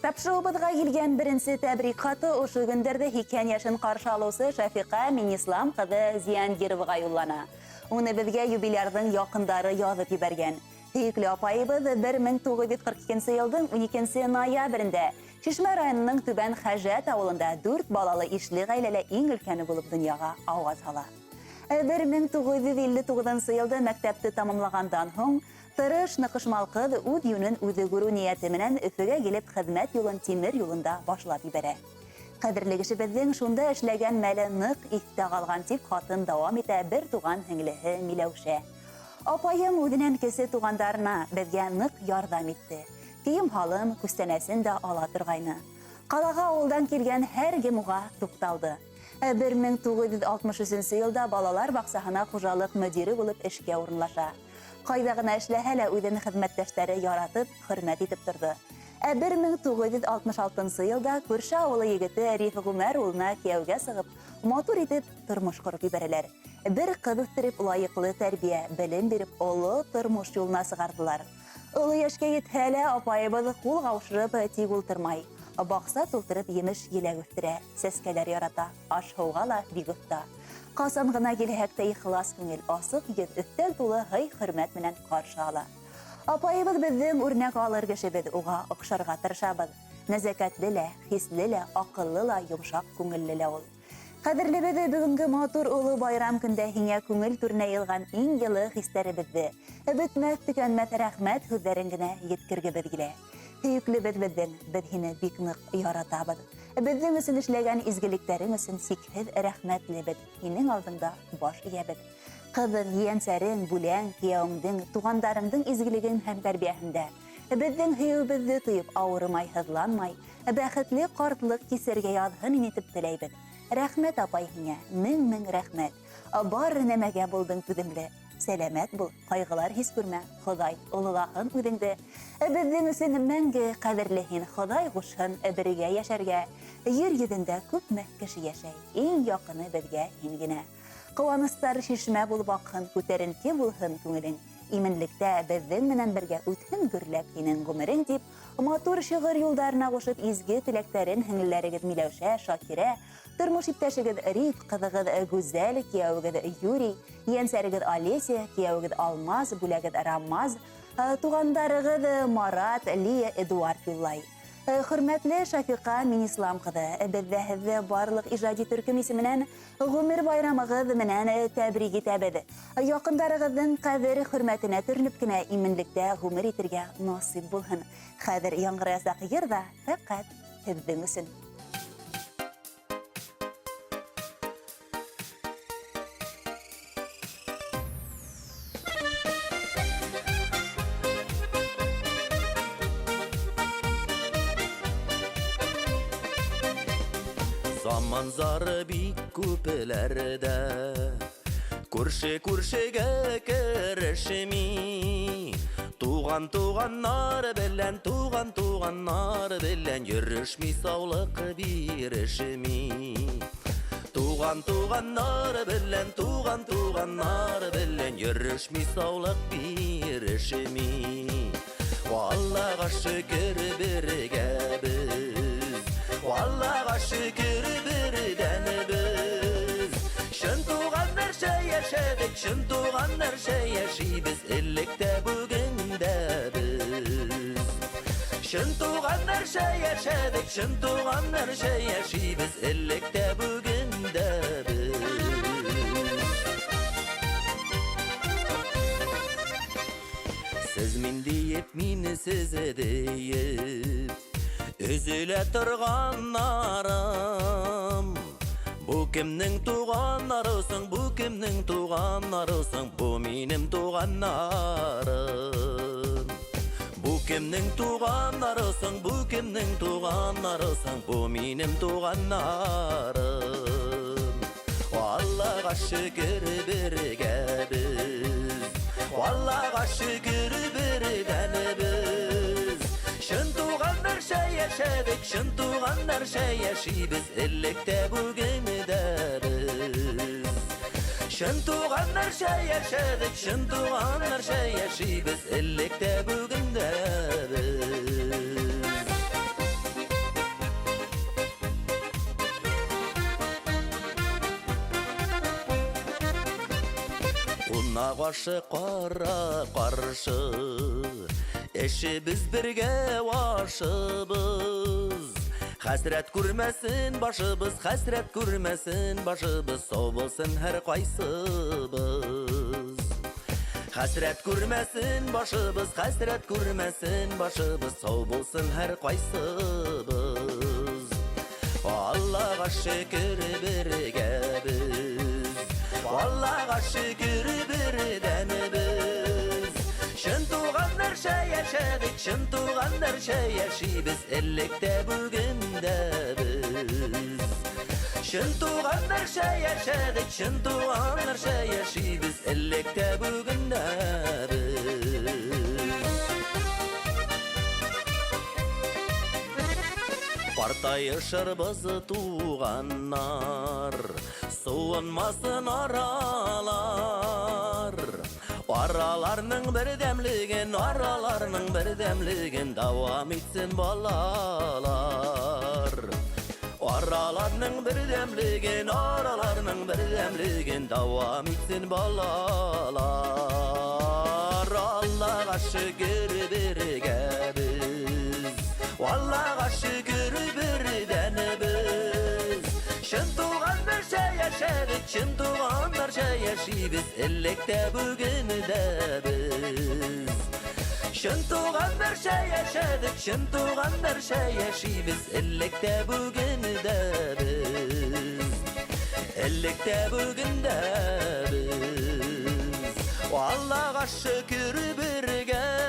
Тапшырыуыбыҙға килгән беренсе тәбрик хаты ошо көндәрҙә 80 йәшен ҡаршы алыусы Шәфиҡа Минислам ҡыҙы Зиангироваға юллана. Уны беҙгә юбилярҙың яҡындары яҙып ебәргән. Һөйөклө апайыбыҙ 1942 йылдың 12 ноябрендә Шишмә районының Түбән Хәжәт ауылында дүрт балалы ишле ғаиләлә иң өлкәне булып донъяға ауаз һала. 1959 йылда мәктәпте тамамлағандан һуң тырыш, ныҡышмал ҡыҙ үҙ йүнен үҙе күреү ниәте менән Өфөгә килеп хеҙмәт юлын тимер юлында башлап ебәрә. Ҡәҙерле кешебеҙҙең шунда эшләгән мәле ныҡ иҫтә ҡалған, тип хатын дауам итә бер туған һеңлеһе Миләүшә. Апайым үҙенән кесе туғандарына беҙгә ныҡ ярҙам итте. Кейем-һалым, күстәнәсен дә ала торғайны. Ҡалаға ауылдан килгән һәр кем уға туҡталды. 1963 йылда балалар баҡсаһына хужалыҡ мөдире булып эшкә урынлаша. Ҡайҙа ғына эшләһә лә үҙен хеҙмәттәштәре яратып, хөрмәт итеп торҙо. Ә 1966 йылда күрше ауылы егете Риф Ғүмәр улына кейәүгә сығып, матур итеп тормош ҡороп ебәрәләр. Бер ҡыҙ үҫтереп, лайыҡлы тәрбиә, белем биреп, оло тормош юлына сығарҙылар. Оло йәшкә етһә лә, апайыбыҙ ҡул ҡаушырып тик ултырмай. Баҡса тултырып емеш-еләк үҫтерә, сәскәләр ярата, аш-һыуға ла бик оҫта. Ҡасан ғына килһәк тә ихлас күңел, асыҡ йөҙ, өҫтәл тулы һый-хөрмәт менән ҡаршы ала. Апайыбыҙ беҙҙең үрнәк алыр кешебеҙ, уға оҡшарға тырышабыҙ. Нәзәкәтле лә, хисле лә, аҡыллы ла, йомшаҡ күңелле лә ул. Ҡәҙерлебеҙ, бөгөнгө матур оло байрам көндә һиңә күңел түренә йыйылған иң йылы хистәребеҙҙе, бөтмәҫ-төкәнмәҫ рәхмәт һүҙҙәрен генә еткергебеҙ килә. Һөйөклебеҙ беҙҙең, беҙ һине бик ныҡ яратабыҙ. Беҙҙең өсөн эшләгән изгелектәрең өсөн сикһеҙ рәхмәтлебеҙ, һинең алдыңда баш эйәбеҙ. Ҡыҙың, ейәнсәрең, бүләң, кейәүеңдең, туғандарыңдың изгелеген һәм тәрбиәһендә беҙҙең һөйөүебеҙҙе тойоп, ауырымай-һыҙланмай, бәхетле ҡартлыҡ кисергә яҙһын ине тип теләйбеҙ. Рәхмәт, апай, һиңә, мең-мең рәхмәт. Бар нәмәгә булдың түҙемле. Сәләмәт бул, ҡайғылар һис күрмә, Хоҙай ололаһын үҙеңде. Беҙҙең өсөн мәңге ҡәҙерле һин, Хоҙай ҡушһын бергә йәшәргә. Ер йөҙөндә күпме кеше йәшәй, иң яҡыны беҙгә һин генә. Ҡыуаныстар шишмә булып аҡһын, күтәренке булһын күңелең. Именлектә беҙҙең менән бергә үтһен гөрләп һинең ғүмерең, тип, матур шиғыр юлдарына ҡушып изге теләктәрен һеңлеләрегеҙ Миләүшә, Шакирә, тормош иптәшегеҙ Риф, ҡыҙығыҙ Гүзәл, кейәүегеҙ Юрий, ейәнсәрегеҙ Олеся, кейәүегеҙ Алмаз, бүләгеҙ Рамаз, туғандарығыҙ Марат, Лия, Эдуард юллай. Хөрмәтле Шафиҡа Минислам ҡыҙы, беҙ ҙә һеҙҙе барлыҡ ижади төркөм исеменән Ғүмер байрамығыҙ менән тәбрик итәбеҙ. Яҡындарығыҙҙың ҡәҙер-хөрмәтенә төрөнөп кенә именлектә ғүмер итергә насыйп булһын. Хәҙер яңгыраясаҡ йыр ҙа фәҡәт һеҙҙең өсөн. Заман зары бик күпләрдә Күрше күршегә керешми Туган туганнар белән туган туганнар белән Йөрешми саулык бирешми Туган туганнар белән туган туганнар белән Йөрешми саулык бирешми Аллага шөкер бергә без Аллага шөкер бердән без Чын туганнарча яшәдек, чын туганнарча яшибез Элек тә бүген дә без Чын туганнарча яшәдек, чын туганнарча яшибез Элек тә бүген дә без Сез мин диеп, мин сез диеп Өзелә торганнарым Бу кемнең туганнары соң, бу кемнең туганнары соң, бу минем туганнарым. Бу кемнең туганнары соң, бу кемнең туганнары соң, бу минем туганнарым. Аллага шөкер бергә без. Аллага шөкер бердән без. Чын туганнарча яшәдек, чын туганнарча яшибез, элек тә бүген дә без. Чын туганнарча яшәдек, чын туганнарча яшибез, элек тә бүген дә без. Кунак ашы кара каршы, Эшебез бергә ашыбыз. Хәсрәт күрмәсен башыбыз, хәсрәт күрмәсен башыбыз, Сау булсын һәр кайсыбыз. Хәсрәт күрмәсен башыбыз, хәсрәт күрмәсен башыбыз, Сау булсын һәр кайсыбыз. Аллага шөкер бергә без, Аллага шөкер бердән без. Чын туганнарча яшәдек, чын туганнарча яшибез, Элек тә бүген дә без. Чын туганнарча яшәдек, чын туганнарча яшибез, Элек тә бүген дә без. Картаешырбыз туганнар, Суынмасын аралар. Араларның бердәмлеген, араларның бердәмлеген дәвам итсен балалар. Араларның бердәмлеген, араларның бердәмлеген дәвам итсен балалар. Аллага шөкер бергә без, Аллага шөкер бердән без. Чын туганнарча яшәдек, чын туганнарча яшибез, Элек тә бүген дә без. Чын туганнарча яшәдек, чын туганнарча яшибез, Элек тә бүген дә без. Элек тә бүген дә без. Аллага шөкер бергә